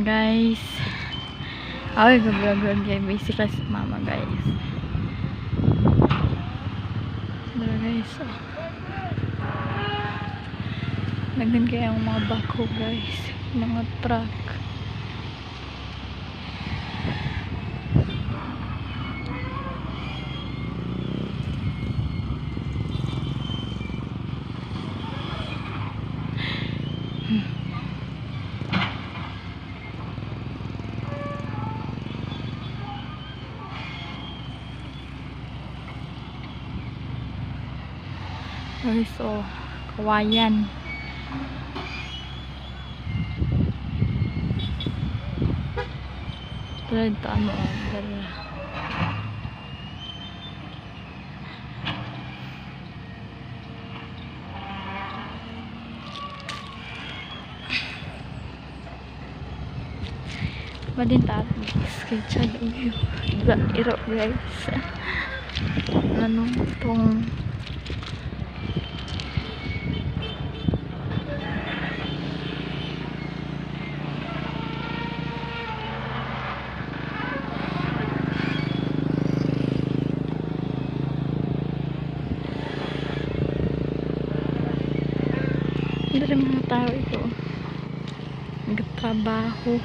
Guys. Ay, vlog vlog guys. Basic si mama, guys. Dara, guys. Oh. Daghan kaya ang mga backhoe, guys. Mga truck. Guys, oh, kawayan. Tara, dito mo, oh, dara. Madin ta guys, kay Chad Uyo. Iro, guys. Ano tong Hindi rin mga tao ito. Nagtrabaho.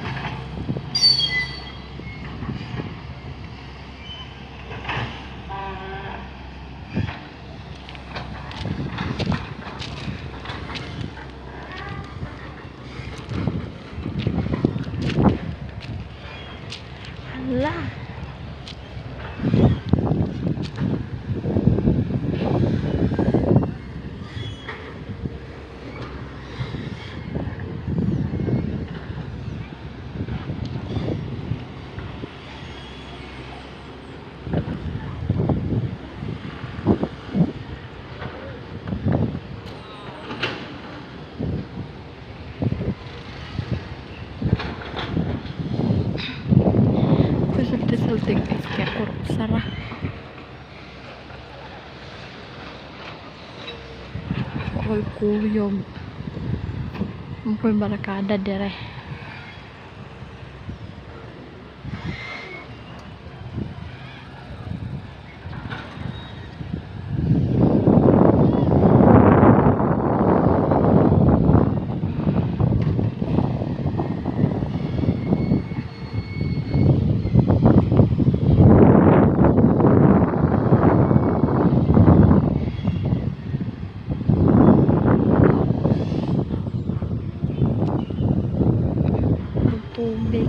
Hala. Sulti-sulti, guys, kaya kurok sara. Ako'y kuyog. Ako'y barakada dire. Tubig.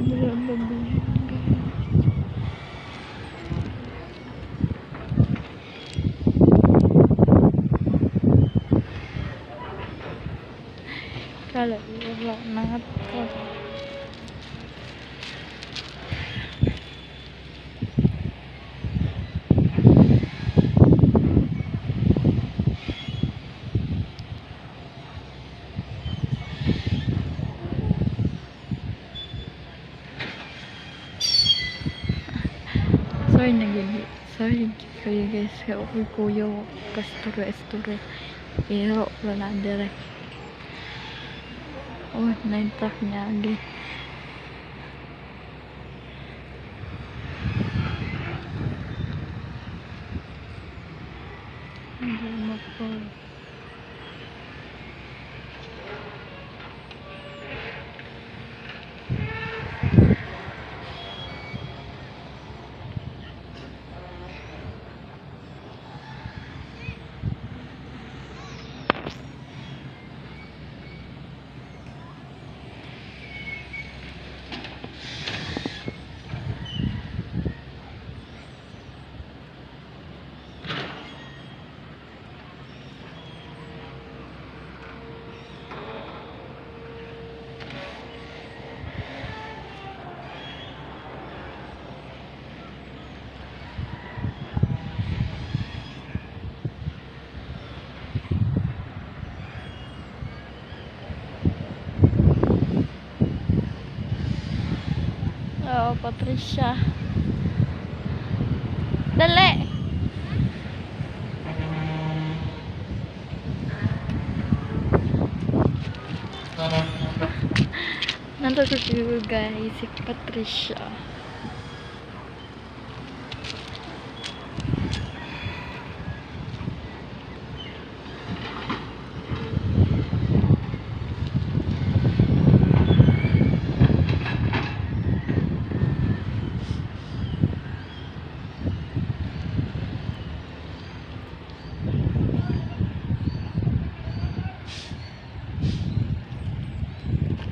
Ano ba guys? Kala, wala na to. Sorry naging sorry kayo, guys, kaya ako'y kuya kasturya istorya iro wala dire. Oh, nine truck niya agi. Hindi mo po. Oh, Patricia. Dali! Nandito ko guys, si Patricia.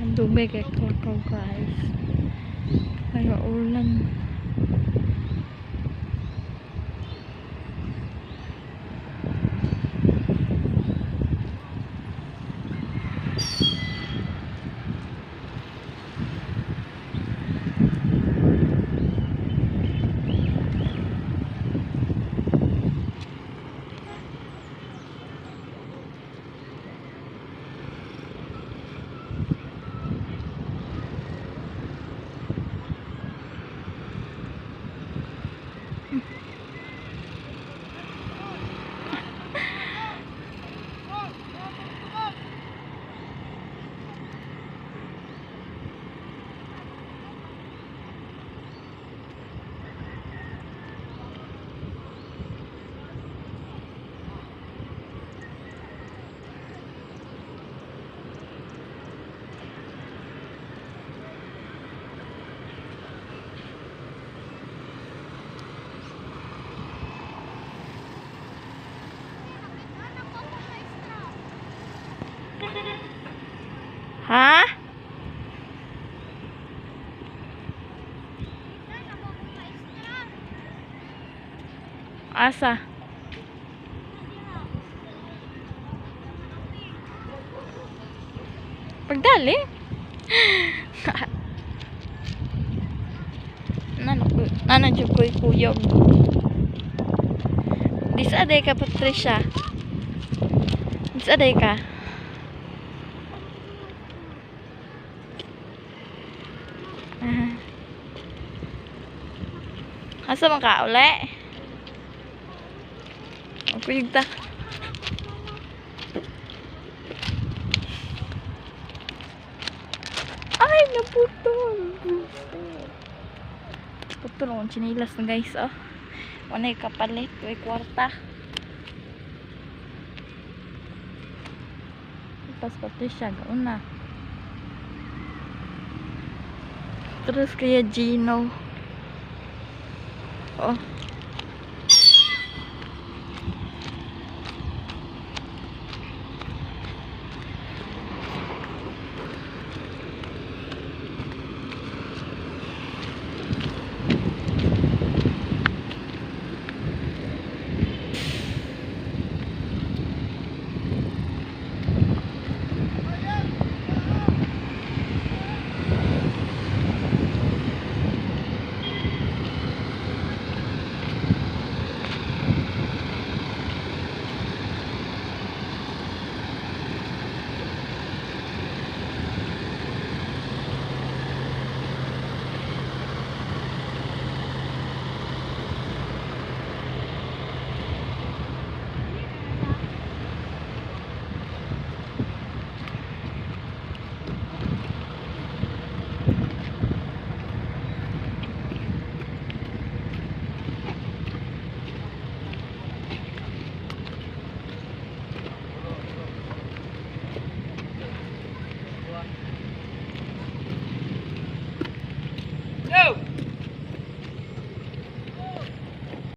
Ang dumi kay ko guys. Nag-uulan. Ha? Asa? Pagdali? Nana jud ko'y kuyog. Disaday ka, Patricia. Disaday ka. Asa man ka uli? Kuyog ta. Ay, naputol. Putol akong chinilas na guys, oh. Wanay kapalit, way kwarta. Pas Patricia, gauna. Terus kaya Gino. Oh.